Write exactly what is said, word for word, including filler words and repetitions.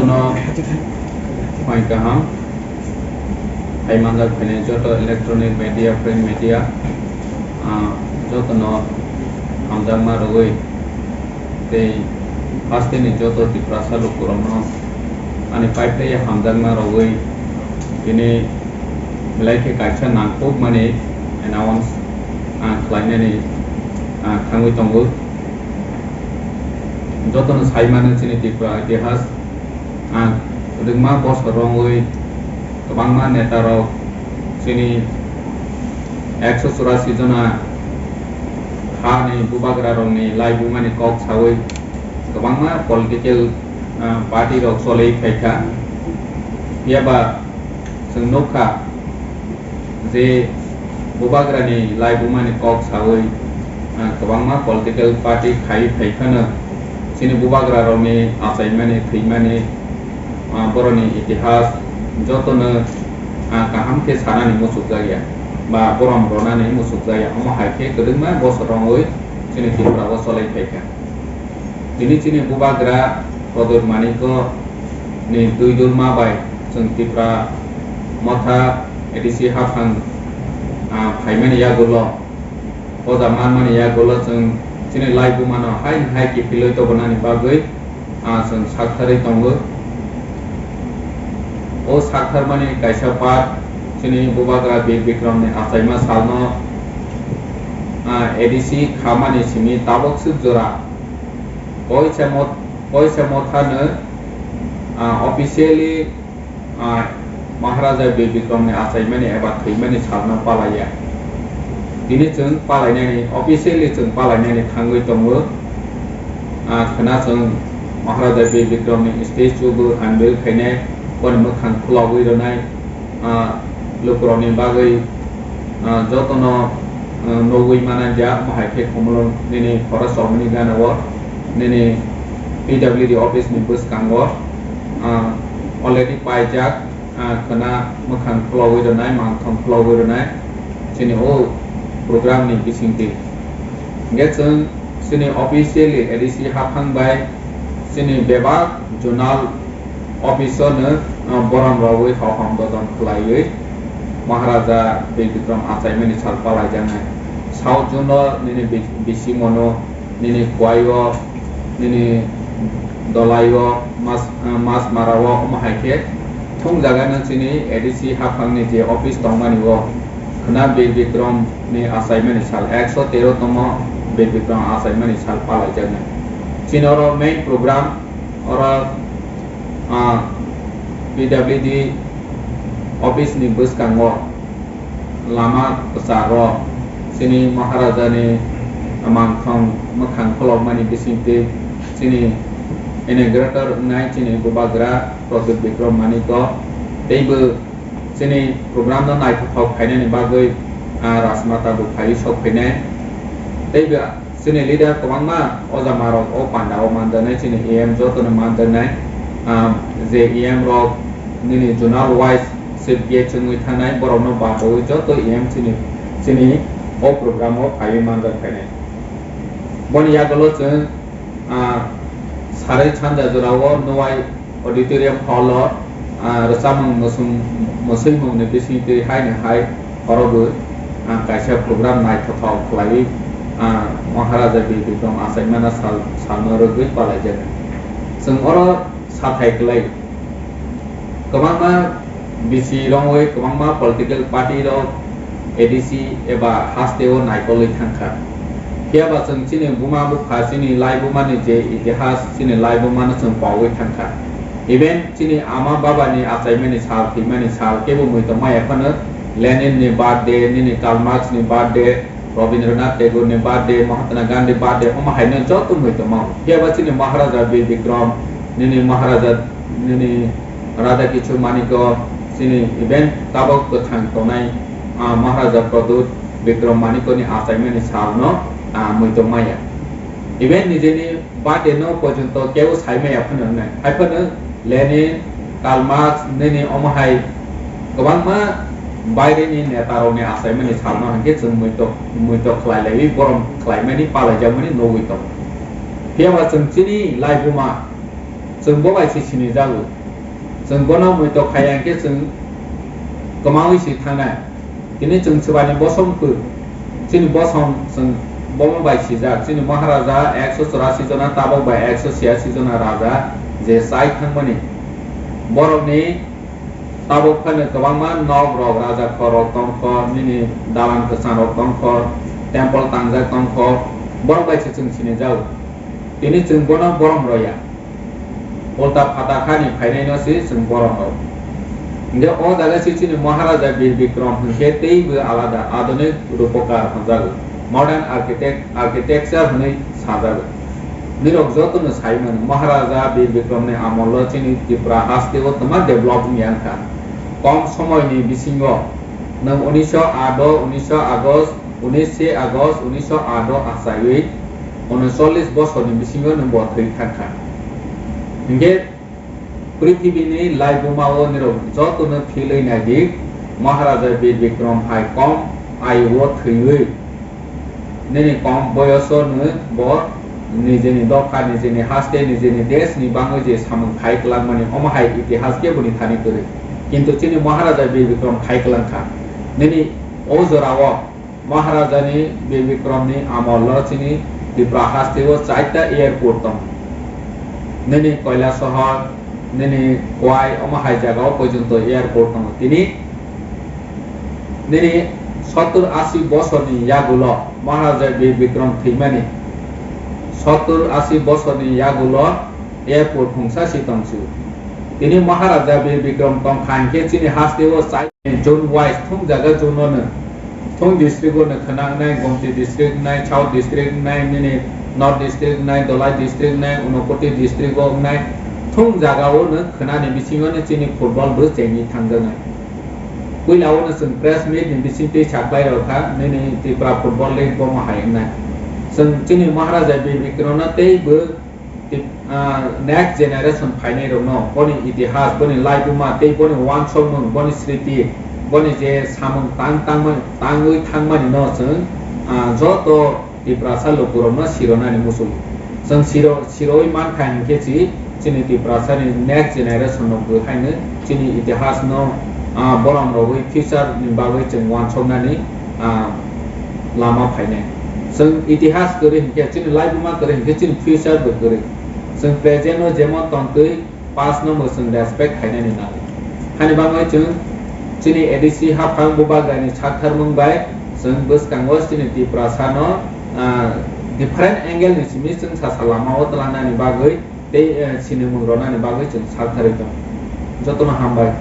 No, phai kaham. Hai manjak phainai joto electronic media, print media, ah, jotono hamjakma rwui tei hasteni joto Tiprasa lukurokno ani paiphai hamjakma rwui tini belai khe kaisa nangkukmani announce, ah, khlainani, ah, thangwi tongo. Jotono sai mano chini Tripura itihas, ah, kwbangma bosor romwi kwbangma neta rok chini ekso churasi jona hani bubagra rokni laibumani kok sawi kwbangma political, ah, party rok choli phaikha. Phiya ba chwng nukha, je bubagrani laibumani kok sawi, ah, kwbangma political party khai phai phano chini bubagra rokni achaimani, thwimani, ah, borokni itihas jotono, ah, kaham khe sanani muchukjakya ba borom ronani muchukjakya. Omo hai khe kwbangma bosor romwi chini Tripura o cholai phaikha. Tini chini bubagra Pradyot Manikya ni twi dulma bai chwng Tipra Motha A D C haphang, ah, phaimani yagulo, poja manmani yagulo chwng chini laibumano haino hai kiphilwi tobonani bagwi, ah, chwng saktharwi tongo. O saktharmani kaisa part chini bubagra Bir Bikramni achaima salno, ah, A D C khamani simi tabuk swk jora Koisa Mot-, Koisa Mothano, ah, officially, ah, Maharaja Bir Bikramni achaimani eba thwimani salno palaiya. Tini chwng palainani, officially chwng palainani thangwi tongo. Ah, khwna chwng Maharaja Bir Bikramni statue bo unveil khainai, boni mwkhang khulogwi rwnai. Ah, lukurokni bagwi, ah, jotono, ah, nugwi mananjak, omo hai khe Khumulwng nini Forest Chowmani gana o, nini P W D office ni bwskango, ah, already paijak, ah, khwna mwkhang khulogwi rwnai, mangthong khulogwi rwnai, chini o program ni bisingtwi. Hingkhe chwng chini officially A D C haphang bai chini bebak zonal office o no, ah, borom rogwi hohom dodon khlaiwi Maharaja Bir Bikram achaimani sal palaijaknai. South zone o nini bi-, bisingmano, nini Khowai o, nini Dhalai o, Mas-, ah, Masmara o, omo hai khe thung jaga no chini A D C haphang ni je office tongmani o khwna Bir Bikram ni achaimani sal, ekso tero tomo Bir Bikram achaimani sal palaijaknai. Chini oro main program oro, ah, P W D office ni bwskango lama kwcharo chini Maharaja ni mangthong mwkhang kholokmani bisingtwi chini inaugurator wngnai chini bubagra Pradyot Bikram Manikya teibo chini program no naithothok khainani bagwi, ah, Rajmata bo phaiwi sok phainai. Teibo chini leader kwbangma oja marok o panda o manjaknai, chini E M jotono manjaknai, ah, je E M rok nini zonal wise chief guest wngwi thangnai, borokno bachaui joto E M chini, chini o program o phaiwi manjak phainai. Boni yagulo chwng, ah, sarwi sanja jorao Nowai Auditorium Hall o, ah, rwchapmung mwswng-, mwswimungni bisingtwi haino hai khorokbo, ah, kaisa program naithothok khlaiwi, ah, Maharaja Bir Bikram achaimana sal, salno rwgwi palaijago. Chwng oro sathai kwlai kwbangma bisi rongwi kwbangma political party rok A D C eba haste o naikolwi thangkha. Phiya ba chwng chini buma bupha, chini laibumani je itihas, chini laibumano chwng paui thangkha. Even chini ama babani achaimani sal, thwimani sal kebo muitok maya phano Lenin ni birthday, nini Karl Marx ni birthday, Rabindranath Tagore ni birthday, Mahatma Gandhi birthday, omo haino joto muitok mao. Phiya ba chini Maharaja Bir Bikram, nini Maharaja, nini Radha Kishore Manikya, chini even tabok kwthang tongnai, ah, Maharaja Pradyot Bikram Manikyani achaimani salno, ah, muitok maya. Even nijeni birthday no porjonto kebo sai maya phano wngnai. Hai phano Lenin, Karl Marx, nini omo hai kwbangma baireni neta rokni achaimani salno hinkhe chwng muitok, muitok khlai laiwi borom khlaimani palaijakmani nugwi tongo. Phiya ba chwng chini laibuma Chwng bo bai se sinijago. Chwng bono muito khaiya hwnkhe chwng kwmaui se thangnai. Tini chwng swbani bosom kwrwi. Chini bosom chwng bomo bai sijak. Chini Maharaja ekso churasi jona, tabok bai ekso chhiyasi jona raja je chai thangmani. Borokni tabok phano kwbangma nok rok, raja khor rok tongkho, nini dalan kwchang rok tongkho, temple tangjak tongkho. Borok bai se chwng sinijago. Tini chwng bono borom roya. Ulta phata khani phainaino se chwng borom rok. Hingke o jaga se chini Maharaja Bir Bikram hingke teibo alada, adhunik rupokar hwnjago, modern architect, architecture hwnwi sajago. Nirok jotono sai mano, Maharaja Bir Bikramni amolo chini Tripura hasteo twma develop wngya wngkha. Kom somoini bisingo nwng unisho aat o, unisho August, unishe August unisho aat o achaiwi unocholish bosorni bisingo nwng bo thwi thangkha. Hingke prithibini laibumao nirok jotono philwi naidi, Maharaja Bir Bikram hai kom ayuo thwiwi nini kom boyoso no bo nijeni dopha, nijeni haste, nijeni desh ni bangwi je samung khai kwlangmani, omo hai itihas khe boni thani kwrwi. Kintu chini Maharaja Bir Bikram khai kwlangkha. Nini o jorao Maharaja ni Bir Bikram ni amol o chini Tripura haste o chaita airport tongo. Nini Koilasohor, nini Khowai, omo hai jaga o porjonto airport tongo. Tini nini sottur asi bosorni yagulo Maharaja Bir Bikram thwimani, sottur asi bosorni yagulo airport khungsa si tongsu. Tini Maharaja Bir Bikram tongkha hingke chini haste o chai zone wise thung jaga zone o no, thung district o no khwnangnai, Gomti district nai, South district nai, nini North district nai, Dholai district nai, Unakoti district o nai, thung jaga o no khwnani bisingo no chini football bo chengwi thangjaknai. Puila o no chwng press meet ni bisingtwi saklai rok kha, nini Tripura Football League bomo hai wngnai. Chwng chini Maharaja Bir Bikram no tei bo tei, ah, next generation phainai rokno boni itihas, boni laibuma tei boni uansukmung, boni sriti, boni je samung tang tangmani, tangwi thangmani no chwng, ah, joto Tiprasa lukurokno sironani muchungo. Chwng siro-, sirowi mankha hinkhe chi, chini Tiprasani next generation no bwhaino chini itihasno, ah, borom rogwi future ni bagwi chwng uansuknani, ah, lama phainai. Chwng itihas kwrwi hinkhe, chini laibuma kwrwi hinkhe, chini future bo kwrwi. Chwng present o jemon tongtwi, past no bo chwng respect khainani nango. Hani bagwi chwng chini A D C haphang bubagrani saktharmung bai chwng bwskango chini Tiprasano, ah, different angle ni simi chwng sasa lama o twlangnani bagwi tei, eh, sinimung ronani bagwi chwng saktharwi tongo. Jotono hambai.